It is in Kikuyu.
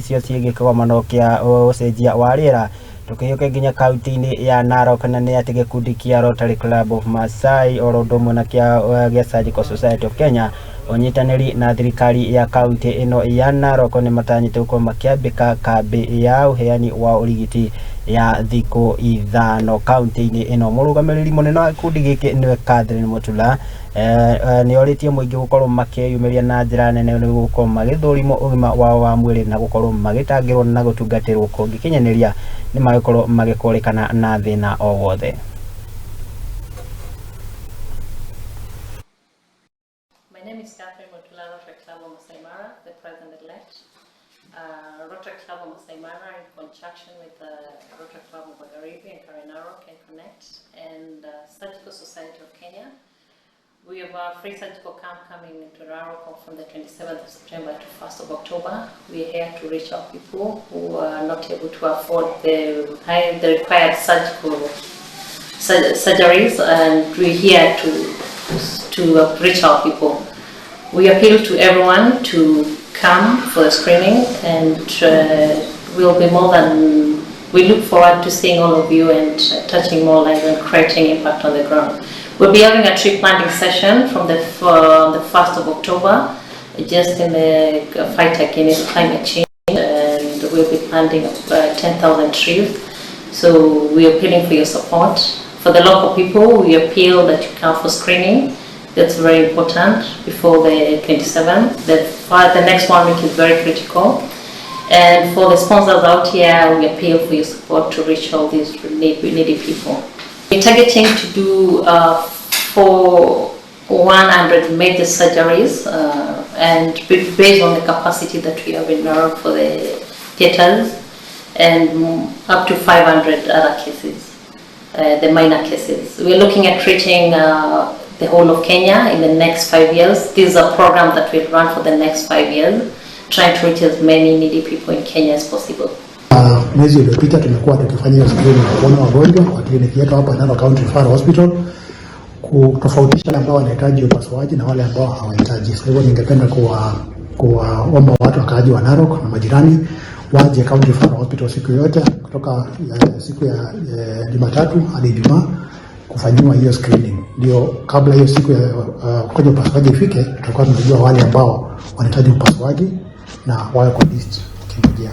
nĩcio ciĩgiĩ kĩgomano kĩa ũcenjia wa rĩera. Tũkĩhiũke nginya kaunti-inĩ ya Narok, na nĩ atĩ gĩkundi kĩa Rotary Club of Maasai oro ũndũ ũmwe na kĩa Surgical Society of Kenya ũnyitanĩri na thirikari ya kaunti ĩno ya Narok nĩ matanyĩte gũkorwo makĩambĩka kambĩ ya ũheani wa ũrigiti ya thikũ 5 kaunti-inĩ ĩno. Mũrũgamĩrĩri mũnene wa gĩkundi gĩkĩ nĩwe Catherine Mutula nĩ orĩtie mũingĩ gũkorwo makĩyumĩria na njĩra nene nĩguo gũkorwo magĩthũrimwo ũgima wao wa mwĩrĩ na gũkorwo magĩtangĩrwo na gũtungatĩrwo kũngĩkinyanĩria nĩ magĩkorwo magĩkũrĩkana na thĩna o wothe. My name is Catherine Mutula, Rotary Club of Masai Mara, the president-elect. Rotary Club of Masai Mara, in conjunction with the Rotary Club of Magharibi and Karen Narok and Connect and Surgical Society of Kenya. We have a free surgical camp coming to Narok from the 27th of September to 1st of October. We are here to reach out people who are not able to afford the required surgical surgeries, and we're here to reach out people. We appeal to everyone to come for the screening, and we'll be more than, we look forward to seeing all of you and touching more lives and creating impact on the ground. We'll be having a tree planting session from the 1st of October, just in the fight against climate change, and we'll be planting 10,000 trees. So we're appealing for your support. For the local people, we appeal that you come for screening. That's very important before the 27th. The next 1 week is very critical. And for the sponsors out here, we appeal for your support to reach all these needy people. We're targeting to do for 100 major surgeries, and based on the capacity that we have in Narok for the theaters, and up to 500 other cases, the minor cases. We're looking at treating the whole of Kenya in the next 5 years. This is a program that will run for the next 5 years, trying to reach as many needy people in Kenya as possible. Mwezi uliopita tumekuwa tukifanya hiyo screening ya kuona wagonjwa kwa kliniki yetu hapa Narok County Referral Hospital, kutofautisha wale ambao wanahitaji upasuaji na wale ambao hawahitaji. Kwa hivyo ningependa kuwaomba watu wakaaji wa Narok na majirani waje County Referral Hospital siku yote kutoka siku ya Jumatatu hadi Ijumaa kufanyiwa hiyo screening, ndio kabla hiyo siku ya kufanya upasuaji ifike, tutakuwa tunajua wale ambao wanahitaji upasuaji na wawe kwa list wakingojea.